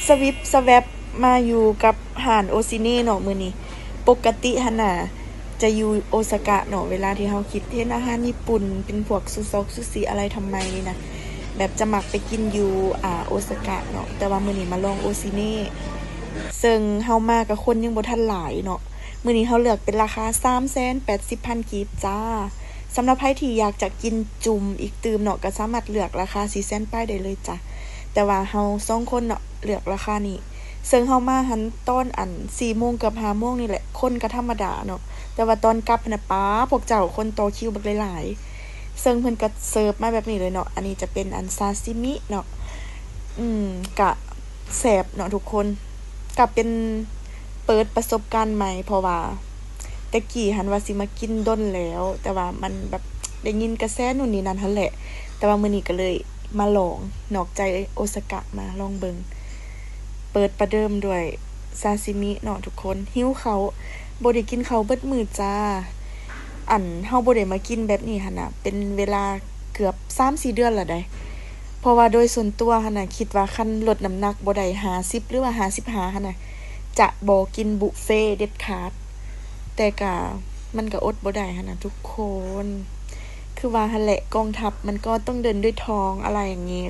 ສະວິບສະແວັບມາຢູ່ກັບຮ້ານໂອຊິເນເນາະມື້ນີ້. ປົກກະຕິຫັ້ນນະຈະຢູ່ໂອຊາກະເນາະ, ເວລາທີ່ເຮົາຄິດເຫັນອາຫານຍີ່ປຸ່ນ ເປັນພວກຊູຊອກ ຊູຊິ ອາໄລທຳໄມນີ້ນະ ແບບຈະມັກໄປກິນຢູ່ ອ່າ ໂອຊາກະເນາະ, ແຕ່ວ່າມື້ນີ້ມາລອງໂອຊິເນ ເຊິ່ງເຮົາມາກະຄົນຍັງບໍ່ທັນຫຼາຍເນາະ. ມື້ນີ້ເຮົາເລືອກເປັນລາຄາສາມແສນແປດສິບພັນກີບຈ້າ. ສຳລັບໃຜທີ່ຢາກຈະກິນຈຸ່ມອີກຕື່ມເນາະ ກໍສາມາດເລືອກລາຄາສີ່ແສນປາຍໄດ້ເລີຍຈ້າ. ແຕ່ວ່າເຮົາສອງຄົນເນາະ ເລືອກລາຄານີ້, ເຊິ່ງເຮົາມາຫັ້ນຕອນອັນສີ່ໂມງເກືອບຫ້າໂມງນີ້ແຫຼະ, ຄົນກໍທຳມະດາເນາະ, ແຕ່ວ່າຕອນກັບຫັ້ນນະ ປາ ພວກເຈົ້າຄົນຕໍ່ຄິວບັກຫຼາຍໆ, ເຊິ່ງເພິ່ນກໍເສີບມາແບບນີ້ເລີຍເນາະ. ອັນນີ້ຈະເປັນອັນຊາຊິມິເນາະ, ອືມ ກະ ແຊບເນາະທຸກຄົນ. ກະເປັນເປີດປະສົບການໃໝ່ ເພາະວ່າແຕ່ກີ້ຫັ້ນວ່າຊິມາກິນດົນແລ້ວ, ແຕ່ວ່າມັນແບບໄດ້ຍິນກະແສນູ້ນນີ້ນັ້ນຫັ້ນແຫຼະ, ແຕ່ວ່າມື້ນີ້ກະເລີຍມາລອງ, ນອກໃຈໂອຊາກະມາລອງເບິ່ງ. ເປີດປະເດີມດ້ວຍຊາຊິມິເນາະທຸກຄົນ. ຫິວເຂົ້າ, ບໍ່ໄດ້ກິນເຂົ້າເບິດມື້ຈ້າ. ອັນ ເຮົາບໍ່ໄດ້ມາກິນແບບນີ້ຫັ້ນນະ ເປັນເວລາເກືອບສາມສີ່ເດືອນແລ້ວໃດ໋. ເພາະວ່າໂດຍສ່ວນຕົວຫັ້ນນະ ຄິດວ່າຄັນລົດນ້ຳໜັກບໍ່ໄດ້ຫ້າສິບ ຫຼືວ່າຫ້າສິບຫ້າຫັ້ນນະ ຈະບໍ່ກິນບຸບເຟເດັດຂາດ, ແຕ່ກະ ມັນກະອົດບໍ່ໄດ້ຫັ້ນນະທຸກຄົນ. ຄືວ່າຫັ້ນແຫຼະ ກອງທັບມັນກໍຕ້ອງເດີນດ້ວຍທ້ອງ ອະໄລຢ່າງນີ້.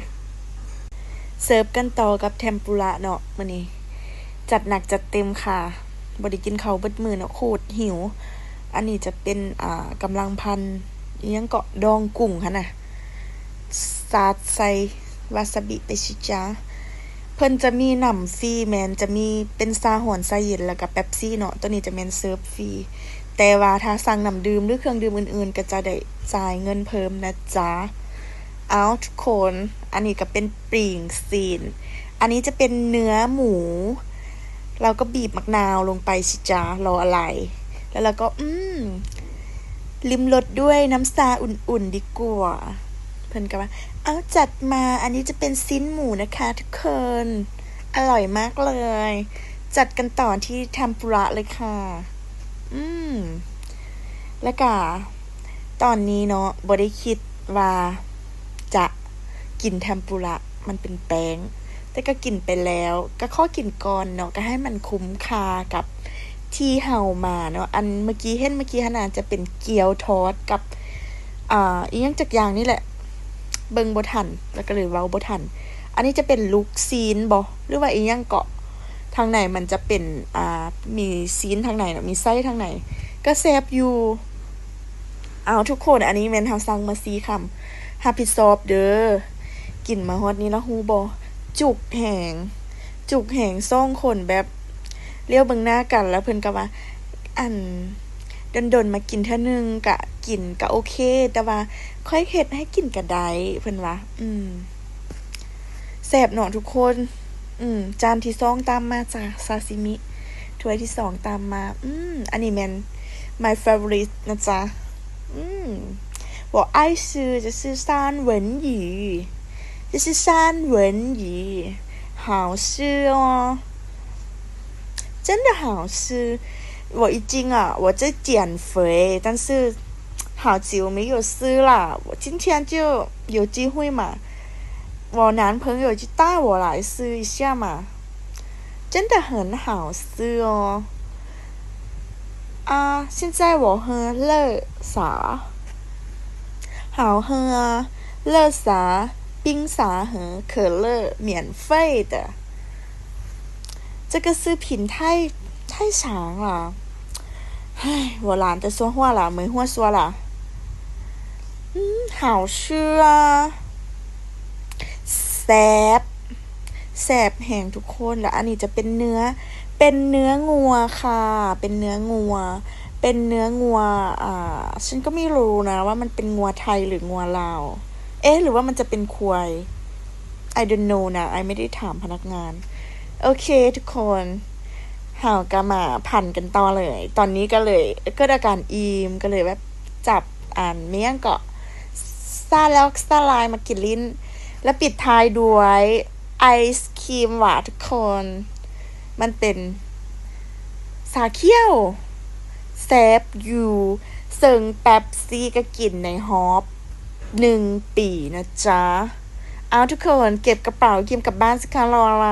ເສີບກັນຕໍ່ກັບເທມປຸລະເນາະ ມື້ນີ້ຈັດໜັກຈັດເຕັມຄ່ະ. ບໍ່ໄດ້ກິນເຂົ້າເບິດມື້ເນາະ ໂຄດຫິວ. ອັນນີ້ຈະເປັນ ອ່າ ກຳລັງພັນ ອີ່ຫຍັງເກາະ ດອງກຸ້ງຫັ້ນນະ ສາດໃສ່ວາຊາບິໄປຊິຈ້າ. ເພິ່ນຈະມີນ້ຳຟຣີແມ່ນ ຈະມີເປັນຊາຮ້ອນ ຊາເຢັນ ແລ້ວກະເປັບຊີເນາະ. ໂຕນີ້ຈະແມ່ນເສີບຟຣີ, ແຕ່ວ່າຖ້າສັ່ງນ້ຳດື່ມ ຫຼື ເຄື່ອງດື່ມອື່ນໆ ກໍຈະໄດ້ຈ່າຍເງິນເພີ່ມນະຈ໊ະ. ເອົາ ທຸກຄົນ ອັນນີ້ກໍເປັນປີ້ງຊີ້ນ, ອັນນີ້ຈະເປັນເນື້ອໝູ. ລາວກໍບີບໝາກນາວລົງໄປຊິຈ້າ ລໍອະໄລ ແລ້ວລາວກໍ ອືມ ລິມລົດດ້ວຍນ້ຳຊາອຸ່ນໆ ດີກວ່າ. ເພິ່ນກໍວ່າ ເອົາ ຈັດມາ ອັນນີ້ຈະເປັນຊີ້ນໝູນະຄະທຸກຄົນ ອະລ່ອຍມາກເລີຍ. ຈັດກັນຕໍ່ທີ່ເທມປຸລະເລີຍຄ່ະ. ອືມ ແລ້ວກະຕອນນີ້ເນາະ ບໍ່ໄດ້ຄິດວ່າຈະກິນເທມປຸລະ ມັນເປັນແປ້ງ ແຕ່ກໍກິນໄປແລ້ວ ກໍຂໍກິນກ່ອນເນາະ ກໍໃຫ້ມັນຄຸ້ມຄ່າກັບທີ່ເຮົາມາເນາະ. ອັນເມື່ອກີ້ເຫັນເມື່ອກີ້ຫັ້ນນະ ຈະເປັນກຽວທອດກັບ ອ່າ ອີ່ຫຍັງຈັກຢ່າງນີ້ແຫຼະ ເບິ່ງບໍ່ທັນ ແລ້ວກໍເລີຍເວົ້າບໍ່ທັນ. ອັນນີ້ຈະເປັນລູກຊີ້ນບໍ ຫຼືວ່າອີ່ຫຍັງເກາະ ທາງໃນມັນຈະເປັນ ອ່າ ມີຊີ້ນທາງໃນເນາະ ມີໄສ້ທາງໃນ ກໍແຊບຢູ່. ເອົາ ທຸກຄົນ ອັນນີ້ແມ່ນເຮົາສັ່ງມາສີ່ຄຳ ຮັບຜິດຊອບເດີ. ກິນມາຮອດນີ້ລະຮູ້ບໍ່ ຈຸກແຮງ ຈຸກແຮງ. ສອງຄົນແບບຫຼຽວເບິ່ງໜ້າກັນ ແລ້ວເພິ່ນກໍວ່າ ອັນ ດົນໆມາກິນເທື່ອໜຶ່ງກະກິນກະໂອເຄ ແຕ່ວ່າຂ້ອຍເຮັດໃຫ້ກິນກະໄດ້ ເພິ່ນວ່າ. ອືມ ແຊບເນາະທຸກຄົນ. ອືມ ຈານທີສອງຕາມມາຈາກຊາຊິມິ ຖ້ວຍທີສອງຕາມມາ. ອືມ ອັນນີ້ແມ່ນ my favorite ນະຈ໊ະ. ອືມ 我爱吃就是三文鱼 就是三文鱼 好吃哦 真的好吃. 我已经啊，我在减肥，但是好久没有吃了，我今天就有机会嘛，我男朋友就带我来吃一下嘛，真的很好吃哦。啊，现在我喝热茶，好喝啊，热茶、冰茶和可乐免费的。 这个视频太，太长了。唉，我懒得说话了，没话说了。嗯，好吃啊。แซ่บ แซ่บแฮงทุกคน แล้วอันนี้จะเป็นเนื้อ เป็นเนื้องัวค่ะ เป็นเนื้องัว เป็นเนื้องัว อ่า ฉันก็ไม่รู้นะว่ามันเป็นงัวไทยหรืองัวลาว เอ๊ะ หรือว่ามันจะเป็นควาย I don't know นะ I ไม่ได้ถามพนักงาน โอเคทุกคน เฮาก็มาพันกันต่อเลย ตอนนี้ก็เลยเกิดอาการอิ่ม ก็เลยแบบจับอัน แม่นหยังเกาะ ซาลอกซาลายมากินลิ้น และปิดท้ายด้วยไอศกรีมหวาทุกคน มันเป็น ຊາຂຽວ ແຊບຢູ່ ເຊິ່ງເປັບຊີກໍກິນໃນຮອບໜຶ່ງປີນະຈ໊ະ. ເອົາ ທຸກຄົນ ເກັບກະເປົາ ກຽມກັບບ້ານຊິຄ່ະ ລໍອະໄລ.